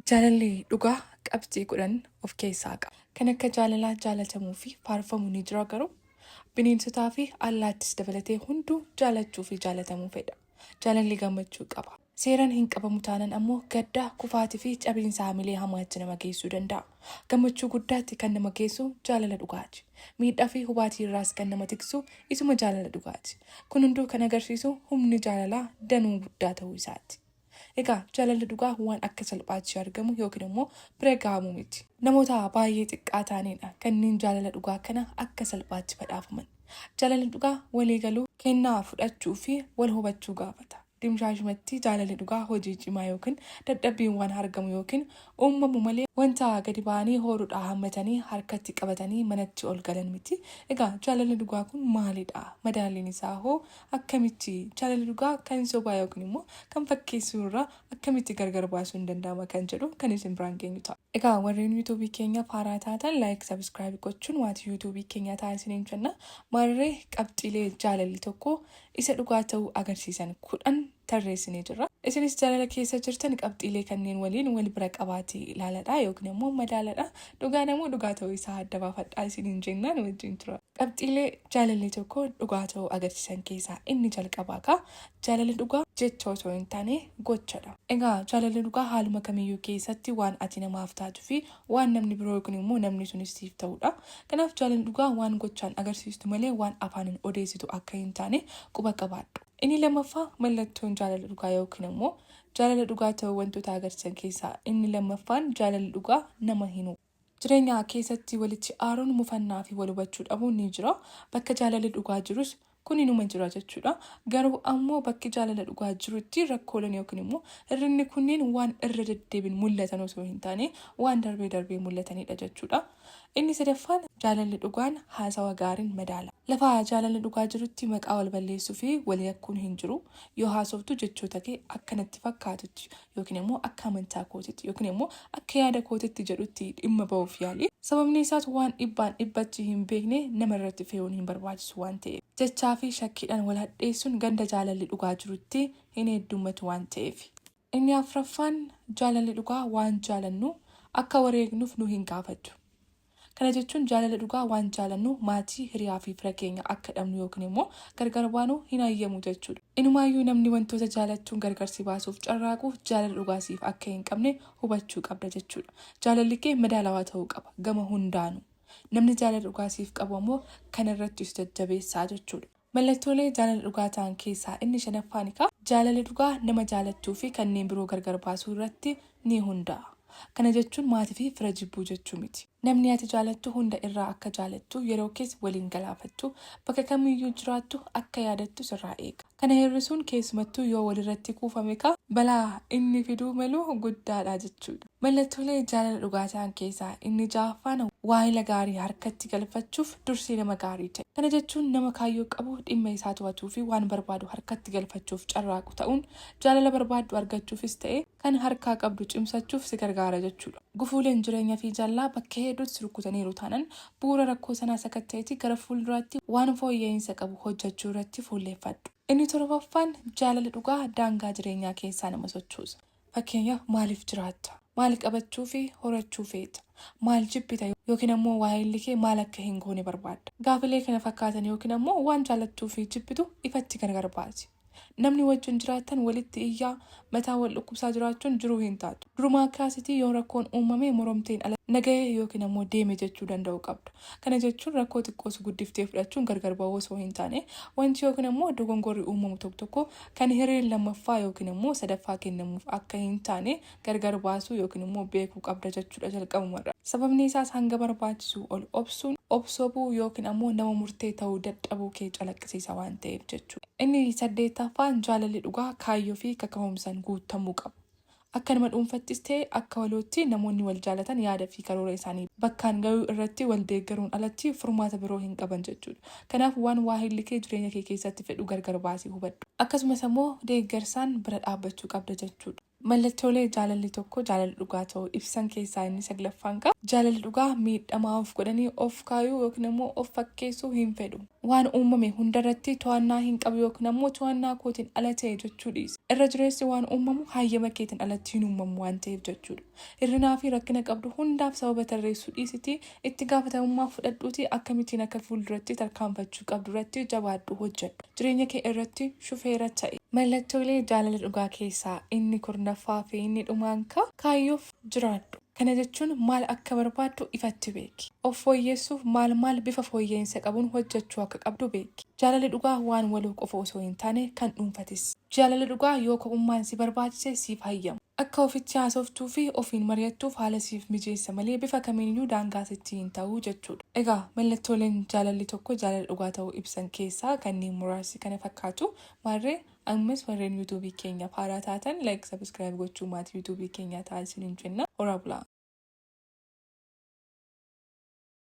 Jaalalli dhugaa qabxii 10 of keessaa qaba. Kan akka jaalalaa jaalatamuu fi faarfamu ni jira garuu? Bineensotaa fi allaattis dabalatee hunduu jaalachuu fi jaalatamuu fedha. Jaalalli gammachuu qaba. Seeran hin qabamu taanan ammoo gadda, kufaatii fi cabiinsa hamilee hamaatti nama geessuu danda'a. Gammachuu guddaatti kan nama geessu jaalala dhugaati. Miidhaa fi hubaatii irraas kan nama tiksu isuma jaalala dhugaati. Kun hunduu kan agarsiisu humni jaalalaa danuu guddaa ta'uu isaati. Egaa jaalalli dhugaa waan akka salphaatti argamu yookiin immoo bira gahamu miti. Namoota baay'ee xiqqaa ta'aniidha kanneen jaalala dhugaa kana akka salphaatti badhaafaman. Jaalalli dhugaa walii galuu, kennaa fudhachuu fi wal hubachuu gaafata. Dimshaashumatti jaalalli dhugaa hojii cimaa yookiin dadhabbiin waan argamu yookiin uummamu malee wanta gadi ba'anii hooruudhaa hammatanii harkatti qabatanii manatti ol galan miti. Egaa jaalalli dhugaa kun maalidha? Madaalliin isaa hoo Akkamitti jaalala dhugaa kan sobaa yookiin immoo kan fakkeessuu irraa akkamitti gargar baasuun danda'ama kan jedhu kan isin biraan geenyu ta'a. Egaa warreen YouTube keenyaaf haaraa taatan like subscribe gochuun maatii YouTube keenyaa ta'aa isiniin jenna. Maarree qabxiilee jaalalli tokko isa dhugaa ta'uu agarsiisan 10 tarreessinee jirra. Isinis jaalala keessa jirtan qabxiilee kanneen waliin wal bira qabaatii ilaaladha yookiin immoo madaaladha. Dhugaa namuu dhugaa ta'uu isaa adda baafadhaa isiniin jenna nu wajjin tura. Qabxiilee jaalalli tokko dhugaa ta'uu agarsiisan keessaa inni jalqabaa kaa jaalalli dhugaa jecha osoo hin taane gochadha. Egaa jaalalli dhugaa haaluma kamiyyuu keessatti waan ati namaaf taatu fi waan namni biroo yookiin immoo namni sunis siif ta'udha. Kanaaf jaalalli dhugaa waan gochaan agarsiistu malee waan afaaniin odeessitu akka hin taane quba qabaadhu. Inni lammaffaa mallattoon jaalala dhugaa yookiin immoo jaalala dhugaa ta'uu wantoota agarsiisan keessaa inni lammaffaan jaalalli dhugaa nama hin hubu. Jireenya keessatti walitti aaruun, mufannaa fi wal hubachuu dhabuun ni jira. Bakka jaalalli dhugaa jirus kun inuma jira jechuudha. Garuu ammoo bakki jaalala dhugaa jirutti rakkooleen yookiin immoo hir'inni kunneen waan irra deddeebiin mul'atan osoo hin taane waan darbee darbee mul'atanidha jechuudha. Inni sadaffaan jaalalli dhugaan haasawa gaariin madaala. Lafa jaalalli dhugaa jirutti maqaa wal balleessuu fi wal yakkuun hin jiru. Yoo haasoftu jechoota kee akka natti fakkaatutti yookiin immoo akka amantaa kootitti yookiin immoo akka yaada kootitti jedhutti dhimma ba'uuf yaali. Sababni isaas waan dhibbaan dhibbatti hin beekne nama irratti fe'uun hin barbaachisu waan ta'eef. Jechaa fi shakkiidhaan wal hadheessuun ganda jaalalli dhugaa jirutti hin heddummatu waan ta'eef. Inni afraffaan jaalalli dhugaa waan jaalannu akka wareegnuuf nu hin gaafatu. Kana jechuun jaalala dhugaa waan jaalannu maatii, hiriyaa fi fira keenya akka dhabnu yookiin immoo gargar baanu hin hayyamu jechuudha. Inumaayyuu namni wantoota jaalattuun gargar si baasuuf carraaqu jaalala dhugaa siif akka hin qabne hubachuu qabda jechuudha. Jaalalli kee madaalawaa ta'uu qaba gama hundaanuu. Namni jaalala dhugaa siif qabu ammoo kana irratti si jajjabeessa jechuudha. Mallattoolee jaalala dhugaa ta'an keessaa inni shanaffaan egaa jaalalli dhugaa nama jaalattuu fi kanneen biroo gargar baasuu irratti ni hundaa'a. Kana jechuun maatii fi fira jibbuu jechuu miti. Namni ati jaalattu hunda irraa akka jaalattu, yeroo kees waliin galaafattu, bakka kamiyyuu jiraattu akka yaadattu sirraa eega. Kana hir'isuun keessumattuu yoo walirratti kuufame kaa balaa inni fiduu malu guddaadha jechuudha. Mallattoolee jaalala dhugaa ta'an keessaa inni ja'affaan waahila gaarii harkatti galfachuuf dursii nama gaarii ta'i. Kana jechuun nama kaayyoo qabu, dhimma isaa to'atuu fi waan barbaadu harkatti galfachuuf carraaqu ta'uun jaalala barbaaddu argachuufis ta'e kan harkaa qabdu cimsachuuf si gargaara jechuudha. Gufuuleen jireenya fi jaalalaa bakka hedduutti si rukkutaniiru taanan bu'uura rakkoo sanaa sakatta'iitii gara fuulduraatti waan fooyya'iinsa qabu hojjachuu irratti fuulleeffadhu. Inni torbaffaan jaalalli dhugaa daangaa jireenyaa keessaa nama sochoosa. Fakkeenyaaf maaliif jiraatta? Maal qabachuu fi horachuu feeta? Maal jibbita yookiin ammoo waahilli kee maal akka hin goone barbaadda? Gaafilee kana fakkaatan yookiin ammoo waan jaalattuu fi jibbitu ifatti gargar baasi. Namni wajjin jiraattan walitti iyyaa, mataa wal dhukkubsaa jiraachuun jiruu hin taatu. Durumaa kaasitii yoo rakkoon uumame moromteen ala nagahee yookiin ammoo deeme jechuu danda'uu qabda. Kana jechuun rakkoo xiqqoos guddiftee fudhachuun gargar bahuu osoo hin taane, wanti yookiin ammoo dogongorri uumamu tokko tokko kan hireen lammaffaa yookiin ammoo sadaffaa kennamuuf akka hin taane gargar baasuu yookiin immoo beekuu qabda jechuudha jalqabumarra. Sababni isaas hanga barbaachisuu ol obsuun of sobuu yookiin ammoo nama murtee ta'uu dadhabuu kee calaqqisiisa waan ta'eef jechuudha. Inni saddeettaffaan jaalalli dhugaa kaayyoo fi kaka'umsaan guuttamuu qaba. Akka nama dhuunfattis ta'e akka walootti namoonni wal jaalatan yaada fi karoora isaanii bakkaan gayuu irratti wal deeggaruun alatti furmaata biroo hin qaban jechuudha. Kanaaf waan waahilli kee jireenya kee keessatti fedhu gargar baasii hubadhu. Akkasumas ammoo deeggarsaan bira dhaabbachuu qabda jechuudha. Mallattoolee jaalalli tokko jaalala dhugaa ta'uu ibsan keessaa inni saglaffaan kaa jaalalli dhugaa miidhamaa of godhanii of kaayuu yookiin immoo of fakkeessuu hin fedhu. Waan uumame hundarratti to'annaa hin qabu yookiin ammoo to'annaa kootiin ala ta'e jechuu dhiisi. Irra jireessi waan uumamu hayyama keetiin alatti hin uumamu waan ta'eef jechuudha. Hir'inaa fi rakkina qabdu hundaaf sababa tarreessuu dhiisitii itti gaafatamummaa fudhadhuutii akkamittiin akka fuulduratti tarkaanfachuu qabdu irratti jabaadhu hojjedhu. Jireenya kee irratti shufeera ta'i. Mallattoolee jaalala dhugaa keessaa inni 10ffaa fi inni dhumaan kaa kaayyoof jiraadhu. Kana jechuun maal akka barbaaddu ifatti beeki. Of fooyyeessuuf maal maal bifa fooyya'iinsa qabuun hojjechuu akka qabdu beeki. Jaalalli dhugaa waan waloo qofa osoo hin taane kan dhuunfatis. Jaalalli dhugaa yoo kophummaan si barbaachise siif hayyamu. Akka ofitti haasoftuu fi ofiin mari'attuuf haala siif mijeessa malee bifa kamiiniyyuu daangaa sitti hin ta'u jechuudha. Egaa mallattooleen jaalalli tokko jaalala dhugaa ta'uu ibsan keessaa kanneen muraasni kana fakkaatu. Maarree ammas warreen YouTube keenyaaf haaraa taatan like, subscribe gochuu maatii YouTube keenyaa ta'aa isiniin jenna. Horaa bulaa!